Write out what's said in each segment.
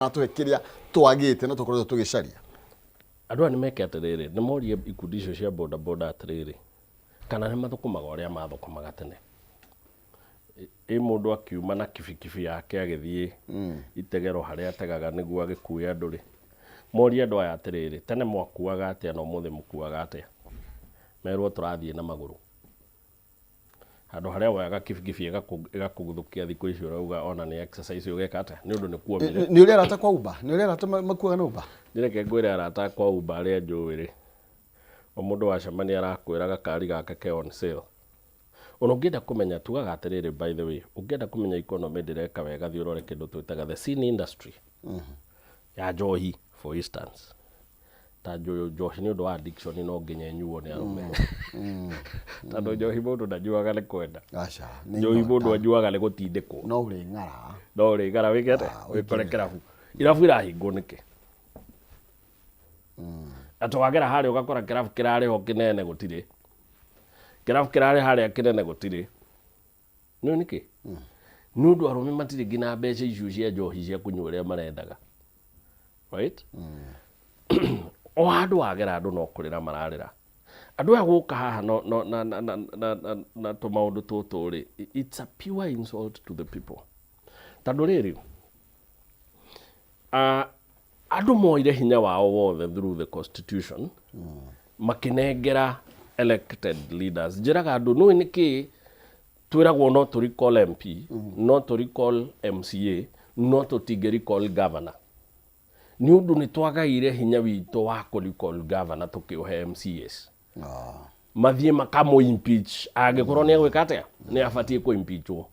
Maratũhe kĩrĩa twagĩte na tũkoretwo tũgĩcaria. Andũ aya nĩ meke atĩrĩrĩ, nĩ morie ikundi icio cia boda boda atĩrĩrĩ, kana nĩ mathũkũmaga ũrĩa mathũkũmaga tene. Ĩ mũndũ akiuma na kibikibi yake agĩthiĩ itegero harĩa ategaga nĩguo agĩkue andũ rĩ, morie andũ aya atĩrĩrĩ, tene mwakuaga atĩa na ũmũthĩ mũkuaga atĩa? Merwo tũrathiĩ na magũrũ. Handũ harĩa woyaga kibikibi ĩgakũguthũkia, thikũ icio ũrauga ona nĩ exercise ũgeka atĩa, nĩ ũndũ nĩ kuomire. Nĩ ũrĩa arata kwa Uber, nĩ ũrĩa arata makuaga na Uber. Ndireke ngwĩre, arata akwa Uber arĩa njũĩ rĩ, o mũndũ wacemania arakwĩra gakari gake ke on sale. Ona ũngĩenda kũmenya, tugaga atĩrĩrĩ, by the way, ũngĩenda kũmenya economy ndĩreka wega, thiĩ ũrore kĩndũ twĩtaga the sin industry ya njohi, for instance. Ta njohi nĩ ũndũ wa addiction, no nginya ĩnyuo nĩ arũme, tondũ njohi mũndũ ndanyuaga nĩ kwenda. Aca, nĩ njohi nyota. Mũndũ anyuaga nĩ gũtindĩkwo. No ũrĩ ng'ara. No ũrĩgara wĩke atĩa? Ah, wĩkore ũingĩre. Kĩrabu, irabu irahingwo nĩkĩ? Atĩ wagera harĩa ũgakora kĩrabu kĩrarĩ ho kĩnene gũtirĩ, kĩrabu kĩrarĩ harĩa kĩnene gũtirĩ. Nĩ nĩkĩ? Nĩ ũndũ arũme matirĩ nginya mbeca icio cia njohi cia kũnyua ũrĩa marendaga, right? O handũ wagera, andũ no kũrĩra mararĩra. Andũ aya gũka haha no, no, na, na, na, na, na, na tũmaũndũ tũtũ rĩ, it's a pure insult to the people, tondũ rĩrĩ, andũ moire hinya wao wothe through the constitution, makinengera elected leaders. Njĩraga andũ, nũĩ nĩkĩ twĩragwo no tũ recall MP, no tũ recall MCA, no tũtingĩ recall governor? Nĩ ũndũ nĩ twagaire hinya witũ wa kũ recall governor, tũkĩũhe MCAs mathiĩ makamũ impeach angĩkorwo nĩ egwĩka atĩa, nĩ abatiĩ kũ impeachwo.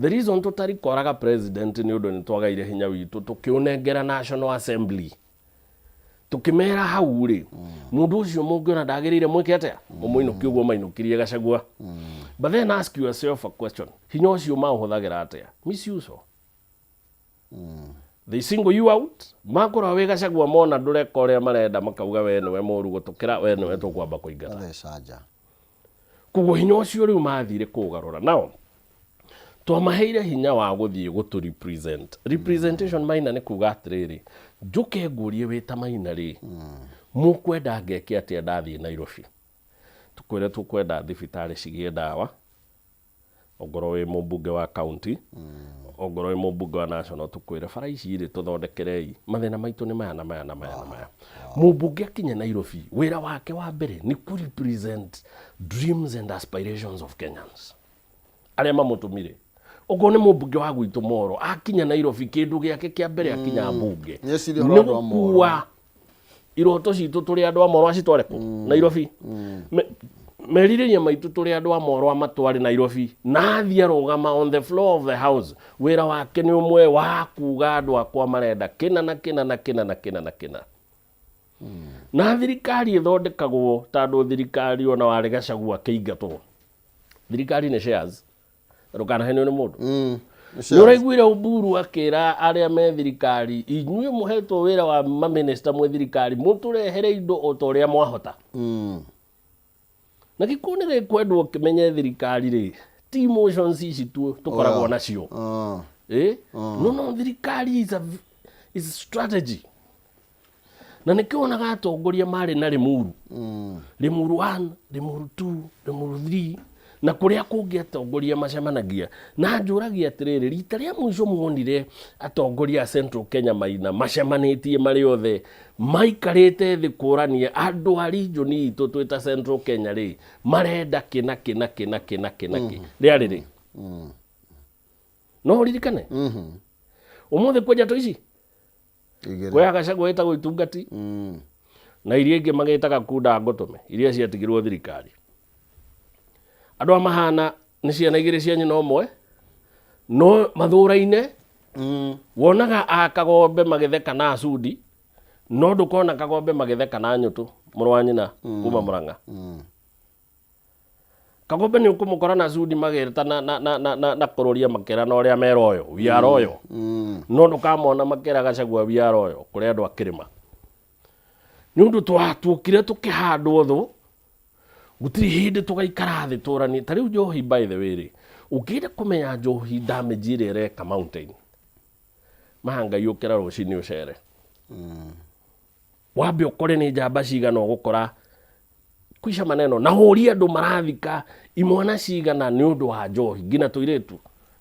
The reason tũtarikoraga president nĩ ũndũ nĩ twagaire hinya witũ, tũkĩũnengera National Assembly, tũkĩmera hau rĩ, mũndũ ũcio mũngĩona ndagĩrĩire, mwĩke atĩa? Mũmũinũkie ũguo mainũkirie Gachagua. But then ask yourself a question, hinya ũcio maũhũthagĩra atĩa? Misuse. They single you out. Makorwo wĩ Gachagua, mona ndũreka ũrĩa marenda, makauga we nĩwe mũru gũtũkĩra, we nĩwe tũkwamba kũingata. Gatheca nja. Koguo hinya ũcio rĩu mathire kũũgarũra nao, twamaheire hinya wa gũthiĩ gũtũ represent. Representation, Maina, nĩ kuga atĩrĩrĩ, njũke ngũrie wĩ ta Maina rĩ, mũkwenda ngeke atĩa ndathiĩ Nairobi? Tũkwĩre tũkwenda thibitarĩ cigĩe ndawa, ongorwo wĩ mũmbunge wa county, ongorwo wĩ mũmbunge wa national, tũkwĩre bara ici rĩ, tũthondekerei, mathĩna maitũ nĩ maya na maya na maya na maya. Mũmbunge akinya Nairobi, wĩra wake wa mbere nĩ kũ represent dreams and aspirations of Kenyans arĩa mamũtũmire. Okorwo nĩ mũmbunge wa gwitũ Moro, akinya Nairobi, kĩndũ gĩake kĩa mbere akinya mbunge Nĩeciria ũhoro nĩ wa andũ a Moro. gũkua iroto citũ tũrĩ andũ a Moro acitware kũ? Nairobi. Merirĩria maitũ tũrĩ andũ a Moro amatware Nairobi, na athiĩ arũgama on the floor of the house, wĩra wake nĩ ũmwe wa kuga andũ akwa marenda kĩna na kĩna na kĩna na kĩna na kĩna. Na thirikari ĩthondekagwo, tondũ thirikari ona warĩ Gachagua akĩingatwo, thirikari nĩ shares, ndũkanahenio nĩ mũndũ. Nĩ ũraiguire Oburu akĩra arĩa me thirikari, inyuĩ mũhetwo wĩra wa maminista mwĩ thirikari, mũtũrehere indo o ta ũrĩa mwahota. Na gĩkũyũ nĩ gĩkwendwo kĩmenye thirikari rĩ, ti emotions ici tu tũkoragwo nacio. No thirikari is a strategy, na nĩkĩo wonaga atongoria marĩ na Limuru, Limuru 1, Limuru 2, Limuru 3, na kũrĩa kũngĩ atongoria macemanagia. Na njũragia atĩrĩrĩ, rita rĩa mũico muonire atongoria a Central Kenya, Maina, macemanĩtie marĩ othe, maikarĩte thĩ kũrania andũ a region itũ twĩta Central Kenya rĩ, marenda kĩna kĩna kĩna kĩna kĩna kĩ rĩarĩ rĩ? No ũririkane ũmũthĩ kwenja tũ ici Igĩrĩ. Kwĩ Gachagua ĩtagwo Itungati na iria ingĩ magĩtaga kunda ngũtũme iria ciatigirwo thirikari. Andũ a mahana nĩ ciana igĩrĩ cia nyina ũmwe no mathũraine. Wonaga a Kagombe magĩtheka na Acudi, no ndũkona Kagombe magĩtheka na Nyũtũ, mũrũ wa nyina kuma Mũrang'a. Kagombe nĩ ũkũmũkora na Sudi magĩta na kũrũria makĩrana ũrĩa me royo, we are royal, no ndũkamona makĩra Gachagua we are royal kũrĩ andũ a kĩrĩma. Nĩ ũndũ twatuokire tũkĩhandwo thũ, gũtirĩ hĩndĩ tũgaikara thĩ tũranie. Ta rĩu njohi, by the way rĩ, ũngĩenda kũmenya njohi damage ĩrĩa ĩreka mountain. Maha Ngai ũkĩra rũcinĩ ũcere wambe ũkore nĩ njamba cigana ũgũkora kwisha maneno na ũrie andũ marathika imwana cigana nĩ ũndũ wa njohi nginya tũirĩtu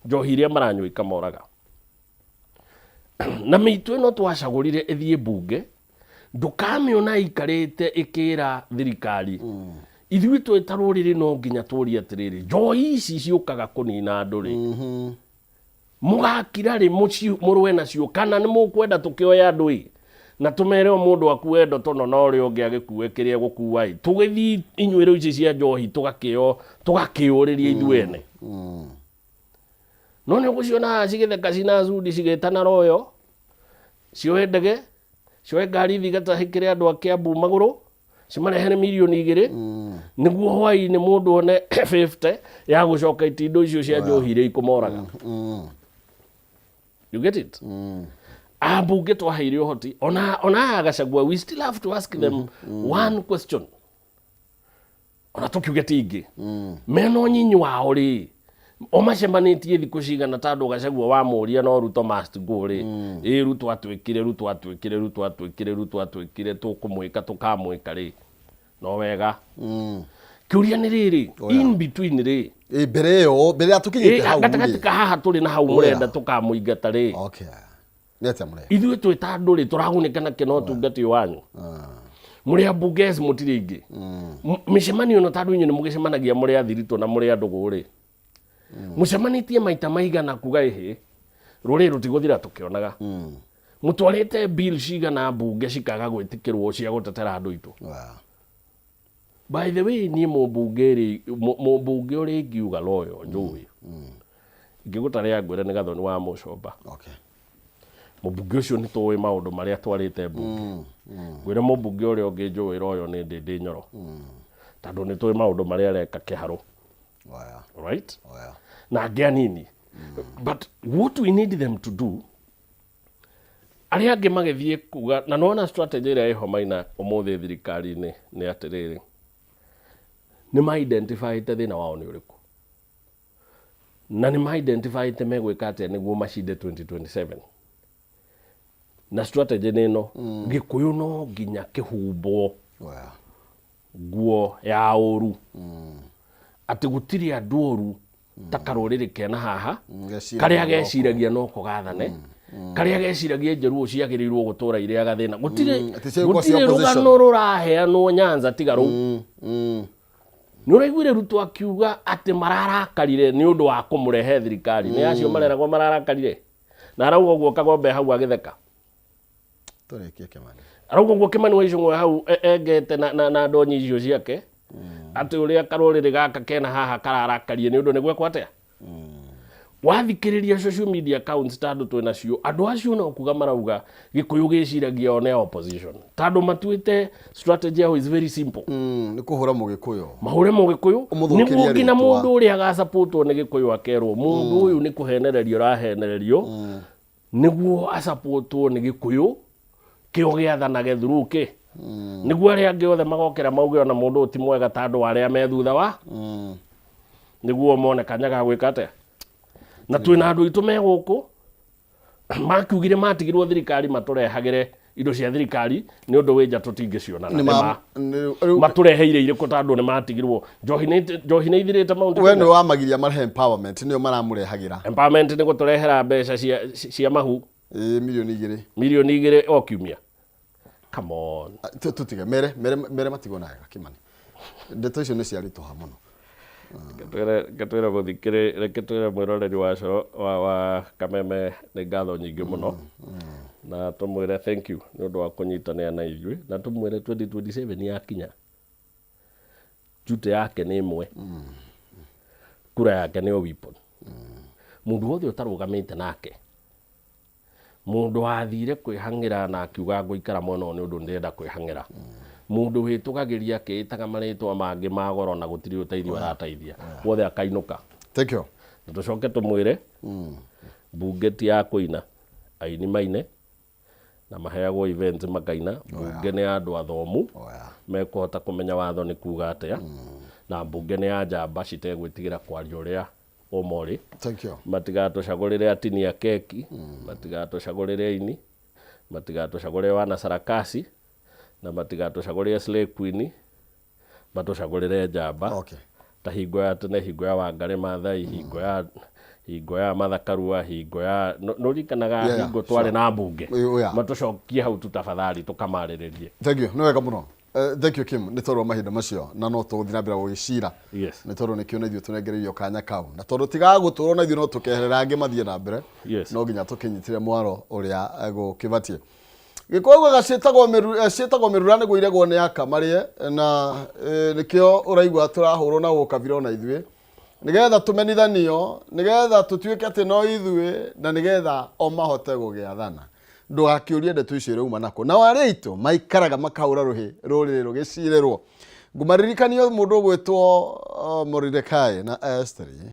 njohi iria maranyua ikamoraga. Na mĩitũ ĩno twacagũrire ĩthiĩ mbunge, ndũkamĩona ĩikarĩte ĩkĩra thirikari ithuĩ twĩ ta rũrĩrĩ no nginya tũrie atĩrĩrĩ, njohi ici ciũkaga kũnina andũ rĩ, mũgakira rĩ mũrũe nacio kana nĩ mũkwenda tũkĩoe andũ ĩ na tũmere o mũndũ akue ndotono na ũrĩa ũngĩ agĩkue kĩrĩa egũkua ĩ, tũgĩthiĩ inyuĩro ici cia njohi tũgakĩo tũgakĩũrĩria ithuĩ ene. No nĩ ũgũciona haha cigĩtheka cina cudi cigĩtana royo, cioe ndege, cioe ngari ithiĩ igatahĩkĩre andũ a Kiambu magũrũ, cimarehere 2 mirioni nĩguo hwaĩ-inĩ mũndũ one 50 ya gũcoka itindo icio cia njohi iria ikũmoraga. You get it? Ambunge twaheire ũhoti ona aya Gachagua, we still have to ask them one question, ona tũkiuge ti ingĩ mena ũnyinyi wao rĩ, o macemanĩtie thikũ cigana ta andũ Gachagua wamũria no Ruto must go rĩ, ĩ Ruto atwĩkire, Ruto atwĩkire, Ruto atwĩkire, Ruto atwĩkire, tũkũmwĩka tũkamwĩka rĩ, no wega. Kĩũria nĩ rĩrĩ, in between rĩ, Ĩ, mbere ĩyo, mbere ya tũkinyĩte hau gatagatĩ rĩ. Ka haha tũrĩ na hau mũrenda tũkamũingata rĩ, Okay, nĩ atĩa mũreka? Ithuĩ twĩ ta andũ rĩ, tũragunĩka nakĩ no ũtungati ũyũ wanyu? Mũrĩ ambunge mũtirĩ ingĩ mĩcemanio ĩno, tondũ inyuĩ nĩ mũgĩcemanagia mũrĩ athiritũ na mũrĩ andũgũ rĩ, mũcemanĩtie maita maigana kuga ĩhĩ rũrĩrĩ rũtigũthira tũkĩonaga? Mũtwarĩte bill cigana mbunge cikaga gwĩtĩkĩrwo cia gũtetera andũ aitũ? By the way, niĩ mũmbunge rĩ, mũmbunge ũrĩa ingiuga loyo njũĩ ingĩgũtarĩra ngwĩre nĩ Gathoni wa Mũcomba. Mũmbunge ũcio nĩ tũĩ maũndũ marĩa twarĩte mbunge. Ngwĩre mũmbunge ũrĩa ũngĩ njũĩ royo nĩ Ndĩndĩ Nyoro, tondũ nĩ tũĩ maũndũ marĩa areka kĩharũ. Right? Na angĩ anini, but what we need them to do, arĩa angĩ magĩthiĩ kuga na nona strategy ĩrĩa ĩho Maina ũmũthĩ thirikari-inĩ nĩ atĩrĩrĩ, nĩ ma-identifyĩte thĩna wao nĩ ũrĩkũ na nĩ ma-identifyĩte megwĩka atĩa nĩguo macinde 2027, na strategy nĩ ĩno: Gĩkũyũ no nginya kĩhumbwo nguo ya ũru, atĩ gũtirĩ andũ oru ta karũrĩrĩ kena haha geciragia karĩa noko. Geciragia noko gathane, karĩa geciragia njeruo ciagĩrĩirwo gũtũra irĩaga thĩna, gũtirĩ Atĩ ciagĩkorwo ci gũtirĩ opposition. Rũgano rũraheanwo Nyanza tiga rũu. Nĩ ũraiguire Ruto akiuga atĩ mararakarire nĩ ũndũ wa kũmũrehe thirikari, nĩ acio mareragwo mararakarire, na arauga ũguo Kagombe hau agĩtheka. Tũrĩkie, Kĩmani. Arauga ũguo Kĩmani wa Icũng'wa hau engete na ndonyi icio ciake atĩ ũrĩa karũrĩrĩ gaka kena haha kararakarie nĩ ũndũ nĩ gwekwo atĩa. Wathikĩrĩria social media accounts ta andũ twĩ nacio, andũ acio no kuga marauga Gĩkũyũ gĩciragia o nĩ a opposition, tondũ matuĩte strategy yao is very simple. Nĩ kũhũra Mũgĩkũyũ. Mahũre Mũgĩkũyũ. Ũmũthũkĩrie nĩguo nginya rĩtwa. Mũndũ ũrĩa agasapotwo nĩ Gĩkũyũ akerwo mũndũ ũyũ nĩ kũhenererio ũrahenererio nĩguo asapotwo nĩ Gĩkũyũ kĩo gĩathanage through kĩ nĩguo arĩa angĩ othe magokĩra mauge ona mũndũ ũyũ ti mwega ta andũ arĩa me thutha wa nĩguo mone kanya ga gwĩka atĩa. Na twĩna andũ aitũ me gũkũ makiugire matigirwo thirikari matũrehagĩre indo cia thirikari nĩ ũndũ wĩ nja tũtingĩciona na Nĩ nĩ ma rĩu matũreheire irĩkũ tondũ nĩ matigirwo njohi nĩ ithirĩte Mount we Kenya. nĩ wamagiria marehe empowerment, nĩo maramũrehagĩra. Empowerment nĩ gũtũrehera mbeca cia mahu. Ĩ, 2 mirioni. 2 mirioni o kiumia, come on. Ah, tũtige mere matigwo na wega, Kĩmani, ndeto icio nĩ ciaritũha mũno. Reke twĩre mũthikĩrĩ, reke twĩre mwĩroreri wa coro wa Kameme nĩ ngatho nyingĩ mũno na tũmwĩre thank you nĩ ũndũ wa kũnyitanĩra na ithuĩ, na tũmwĩre 2027 yakinya duty yake nĩ ĩmwe, kura yake nĩyo weapon. Mũndũ wothe ũtarũgamĩte nake, mũndũ wathire kwĩhang'ĩra na akiuga ngũikara mwena ũyũ nĩ ũndũ ndĩrenda kwĩhang'ĩra, mũndũ wĩtũgagĩria akĩĩtaga marĩtwa mangĩ ma goro na gũtirĩ ũteithio arateithia, wothe akainũka. Thank you. Na tũcoke tũmwĩre mbunge ti ya kũina, aini maine na maheagwo events makaina. Mbunge nĩ ya andũ athomu mekũhota kũmenya watho nĩ kuga atĩa, na mbunge nĩ ya njamba citegwĩtigĩra kwaria ũrĩa Omori. Thank you. Matigatũcagũrĩre atinia keki, matigatũcagũrĩre aini, matigatũcagũrĩre wana sarakasi, na matigatũcagũrĩre slay queen, matũcagũrĩre njamba. Ta hingo ya tene, hingo ya Wangari Maathai, hingo ya Martha Karua, hingo ya nũririkanaga hingo twarĩ na mbunge. Matũcokie hau tu tafadhali, tũkamarĩrĩrie. Thank you, nĩ wega mũno. Thank you, Kim, nĩ tondũ wa mahinda macio, na no tũgũthiĩ na mbere gũgĩcira nĩ tondũ nĩkĩo na ithuĩ tũnengereirio kanya kau, na tondũ tigaga gũtũrwo na ithuĩ no tũkeherera angĩ mathiĩ na mbere. No nginya tũkĩnyitire mwaro ũrĩa gũkĩbatiĩ. Gĩkũyũ augaga ciĩtagwo mĩrura nĩguo iregwo nĩ aka marĩe, na nĩkĩo ũraigua tũrahũrwo na ũkabira ona ithuĩ, nĩgetha tũmenithanio, nĩgetha tũtuĩke atĩ no ithuĩ, na nĩgetha o mahote gũgĩathana. Ndũgakĩũrie ndeto icio irauma nako. Nao arĩa aitũ maikaraga makahũra rũhĩ rũrĩrĩ rũgĩcirĩrwo. Ngũmaririkanio mũndũ ũgwĩtwo Moridekai na Esteri.